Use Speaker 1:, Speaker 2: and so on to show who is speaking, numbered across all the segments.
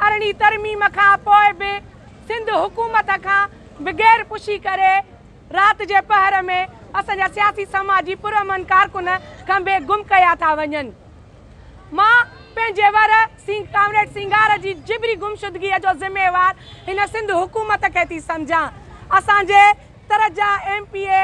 Speaker 1: ارڙهين ترميم کان پوء به سنڌ حڪومت کان بغير پڇي ڪري رات جي پهر ۾ اسان جا سياسي سماجي پرامن ڪارڪن کنڀي گم ڪيا ٿا وڃن. مان پنهنجي ور ڪامريڊ سينگار جي جبري گمشدگيء جو ذميوار هن سنڌ حڪومت کي ٿي سمجهان. اسان جي تر جا M P A,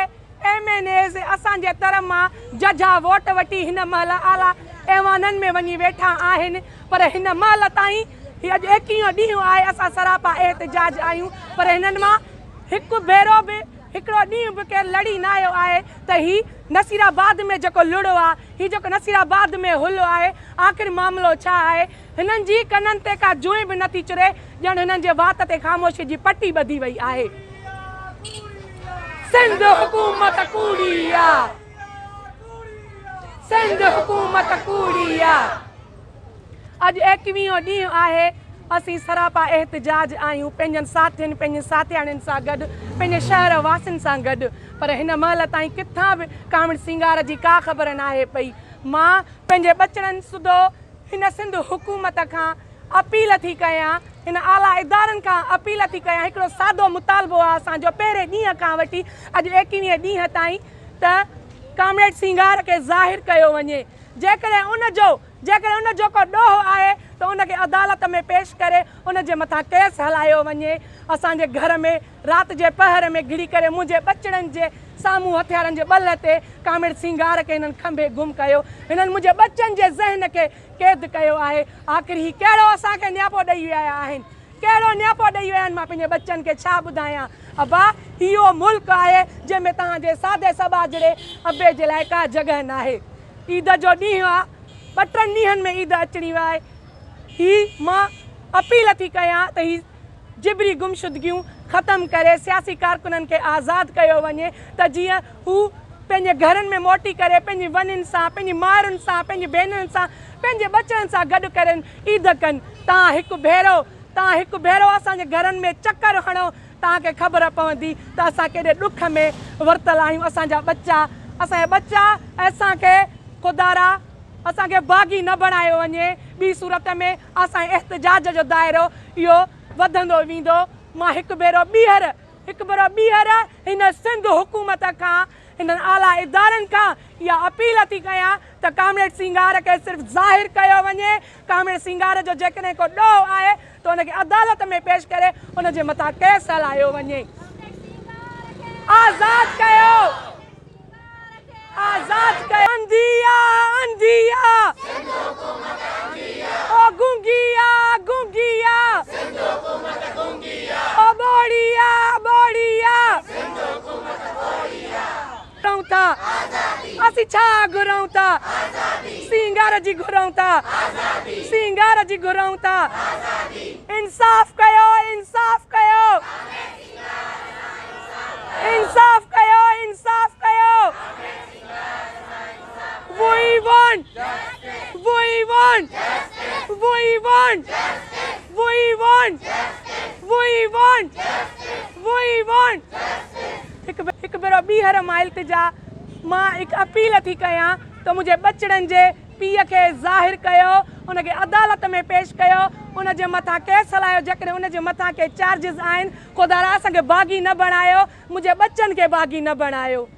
Speaker 1: M N As اسان جي تر مان ججها ووٽ وٺي هن مهل اعليٰ ايوانن ۾ وڃي ويٺا آهن پر هن مهل تائين هي اڄ ايڪيهون ڏينهن آهي اسان سراپا احتجاج آهيون پر هنن مان هڪ ڀيرو به هڪڙو ڏينهن به ڪير لڙي نه آيو آهي ته هي نصير آباد ۾ جيڪو لڙو آ هي جيڪو نصير آباد ۾ هل آهي آخر معاملو ڇا آهي هنن جي ڪنن تي ڪا جونء به نٿي چري ڄڻ هنن جي وات تي خاموشي جي پٽي ٻڌي وئي آهي. سنڌ حڪومت ڪوڙي آ سنڌ حڪومت ڪوڙي آ. اڄ ايڪويهون ڏينهن آهي، اسين سراپا احتجاج آهيون، پنهنجن ساٿين، پنهنجين ساٿياڻين سان گڏ، پنهنجي شهر واسين سان گڏ، پر هن مهل تائين ڪٿان به ڪامڻ سينگار جي ڪا خبر ناهي پئي. مان پنهنجي ٻچڙن سوڌو هن سنڌ حڪومت کان اپيل ٿي ڪيان، هن اعليٰ ادارن کان اپيل ٿي ڪيان، هڪڙو سادو مطالبو آهي اسان جو پهرين ڏينهن کان وٺي اڄ ايڪويهين ڏينهن تائين ته ڪامريڊ سينگار کي ظاهر ڪيو وڃي، جيڪڏهن ان جو جيڪڏهن ان جو ڪو ڏوهه آهي ته ان کي عدالت ۾ پيش ڪري ان جي مٿان ڪيس هلايو وڃي. اسان جي گهر ۾ رات جي پهر ۾ گهڙي ڪري منهنجي ٻچڙن جي سامهون هٿيارن جي ٻل تي ڪامريڊ سينگار کي هنن کنڀي گم ڪيو. هنن منهنجي ٻچن جي ذهن کي قيد ڪيو آهي. آخر هي ڪهڙو اسان کي نياپو ڏئي ويا آهن؟ ڪهڙو نياپو ڏئي ويا آهن؟ مان پنهنجي ٻچن کي ڇا ٻڌايان؟ ابا هي اهو ملڪ آهي جنهن ۾ توهان جي سادي سٻاجهڙي ابي جي لاء ڪا جڳهه ناهي. عيد جو ڏينهن آ، ٻه ٽن ڏينهن ۾ عيد اچڻي آهي، هي مان اپيل ٿي ڪيان ته هي جبري گمشدگيون ختم ڪري سياسي ڪارڪنن کي آزاد ڪيو وڃي ته جيئن هو پنهنجي گهرن ۾ موٽي ڪري پنهنجي ونين سان، پنهنجي مائرن سان، پنهنجي ڀينرن سان، پنهنجي ٻچڙن سان گڏ ڪرين عيد ڪن. توهان هڪ ڀيرو توهان هڪ ڀيرو اسان جي گهرن ۾ چڪر هڻو توهان کي خبر پوندي ته اسان ڪيڏي ڏک ۾ ورتل آهيون، اسان جا ٻچا، اسان جا ٻچا ۽ اسان کي خدارا اسان کي باغي نه بڻايو وڃي، ٻي صورت ۾ اسان جي احتجاج جو دائرو اهو وڌندو ويندو، مان هڪ ڀيرو ٻيهر هڪ ڀيرو ٻيهر هن سنڌ حڪومت کان هنن اعليٰ ادارن کان اها اپيل ٿي ڪيان ته ڪامريڊ سينگار کي صرف ظاهر ڪيو وڃي، ڪامريڊ سينگار جو جيڪڏهن ڪو ڏوهه آهي ته ان کي عدالت ۾ پيش ڪري ان جي مٿان ڪيس هلايو وڃي. آزاد ڪيو آزاد ڪيو. انڌي آ انڌي آ او گونگي آ گونگي آ او ٻوڙي آ ٻوڙي آ. گهرون ٿا اسين ڇا گهرون ٿا سينگار جي گهرون ٿا سينگار جي گهرون ٿا انصاف ڪيو انصاف ڪيو انصاف ڪيو انصاف ڪيو We want We want We want We want We want We want هڪ ڀيرو ٻيهر مان التجا مان هڪ اپيل ٿي ڪيان ته منهنجي ٻچڙن جي پيء کي ظاهر ڪيو ان کي عدالت ۾ پيش ڪيو ان جي مٿان ڪيس هلايو جيڪڏهن ان جي مٿان ڪي چارجز آهن خدارا اسان کي باغي نه بڻايو منهنجي ٻچن کي باغي نه بڻايو.